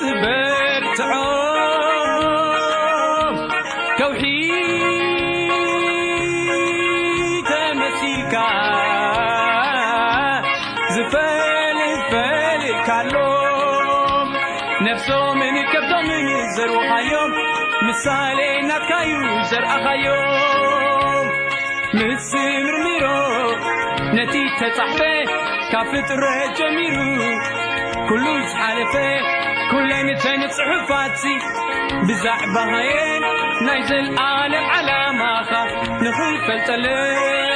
ዝበርትዖም ከውሒ ተመሲልካ ዝፈልፈልካሎም ነፍሶምን ከብዶምን ዘርውኻዮም ምሳሌ ናትካዩ ዘርኣኻዮም ምስ ምርምሮ ነቲ ተጻሕፈ ካብ ፍጥረት ጀሚሩ ኩሉ ዝሓለፈ ኩለን እተን ጽሑፋትሲ ብዛዕባኸየን ናይ ዘልኣለም ዓላማኻ ንኽንፈልጠለን